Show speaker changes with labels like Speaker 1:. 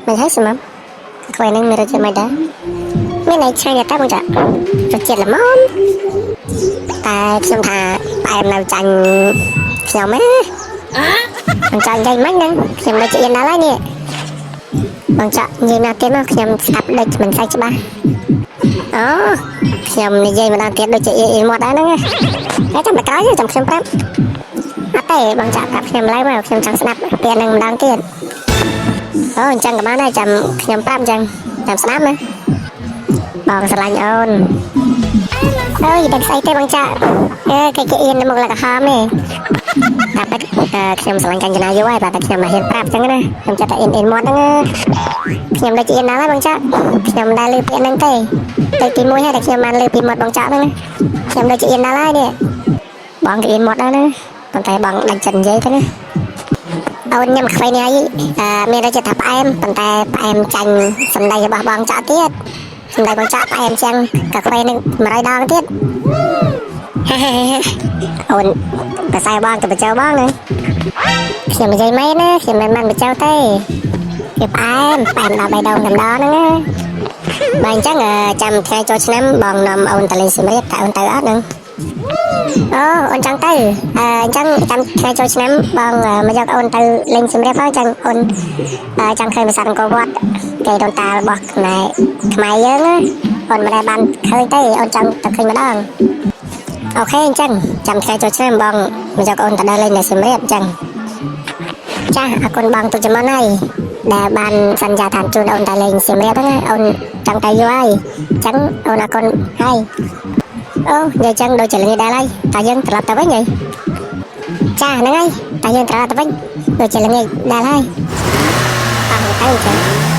Speaker 1: មិនហើយសម្រាប់កាហ្វេហ្នឹងមានរសជាតិមិនដែរមានអីឆ្ងាញ់តែបងចាក់រសជាតិល្មមតែខ្ញុំថាផ្អែមនៅចាញ់ខ្ញុំណាបងចាក់និយាយមិនហ្នឹងខ្ញុំដូចជាអៀនដល់ហើយនេះបងចាក់និយាយណាទៀតមកខ្ញុំស្ដាប់ដូចមិនសូវច្បាស់អូខ្ញុំនិយាយម្ដងទៀតដូចជាអៀនអៀនមាត់ដែរហ្នឹងហើយចាំតែក្រោយចាំខ្ញុំប្រាប់អត់ទេបងចាក់ប្រាប់ខ្ញុំឡើយមកខ្ញុំចង់ស្ដាប់ពាក្យហ្នឹងម្ដងទៀតអូអញ្ចឹងក៏បានដែរចាំខ្ញុំប្រាប់អញ្ចឹងចាំស្ដាប់ណាបងស្រឡាញ់អូនអើយតែស្អីទេបងចាក់អេគេគេអៀននៅមុខលក្រហមនេះតែពិតខ្ញុំស្រឡាញ់កញ្ចនាយូរហើយបាទតែខ្ញុំមិនហ៊ានប្រាប់អញ្ចឹងណាខ្ញុំចិត្តតែអៀនអៀនមាត់ហ្នឹងណាខ្ញុំដូចជាអៀនដល់ហើយបងចាក់ខ្ញុំមិនដែលឮពាក្យហ្នឹងទេតែទីមួយហើយតែខ្ញុំបានឮពីមាត់បងចាក់ហ្នឹងណាខ្ញុំដូចជាអៀនដល់ហើយនេះបងក៏អៀនមាត់ដែរណាប៉ុន្តែបងដាច់ចិត្តនិយាយទៅណាអូនញ៉ាំកាហ្វេនេះហើយអឺមានរសជាតិថាផ្អែមប៉ុន្តែផ្អែមចាញ់សម្ដីរបស់បងចាក់ទៀតសម្ដីបងចាក់ផ្អែមជាងកាហ្វេនឹង100ដងទៀត អូនប្រសើរបងទៅបញ្ចូលបងណាខ្ញុំនិយាយមែនណាខ្ញុំមិនបានបញ្ចូលទេវាផ្អែមផ្អែមដល់បេះដូងតែម្ដងហ្នឹងណាបើអញ្ចឹងចាំថ្ងៃចូលឆ្នាំបងនាំអូនទៅលេងសៀមរាបតើអូនទៅអត់ហ្នឹងអូអូនចង់ទៅអញ្ចឹងចាំថ្ងៃចូលឆ្នាំបងមកយកអូនទៅលេងសៀមរាបហើយចឹងអូនចង់ឃើញប្រាសាទអង្គរវត្តគេដូនតារបស់ខ្មែរខ្មែរយើងណាអូនមិនដែលបានឃើញទេអូនចង់ទៅឃើញម្ដង OK អញ្ចឹងចាំថ្ងៃចូលឆ្នាំបងមកយកអូនទៅដើរលេងនៅសៀមរាបអញ្ចឹងចាអរគុណបងទុកចំមុនហើយដែលបានសន្យាថាជូនអូនទៅលេងសៀមរាបហ្នឹងណាអូនចង់ទៅយូរហើយអញ្ចឹងអូនអរគុណហើយអូនិយាយចឹងដូចជាល្ងាចដែរហើយតើយើងត្រឡប់ទៅវិញហីចាហ្នឹងហើយតើយើងត្រឡប់ទៅវិញដូចជាល្ងាចដែរហើយអស់ទៅអញ្ចឹង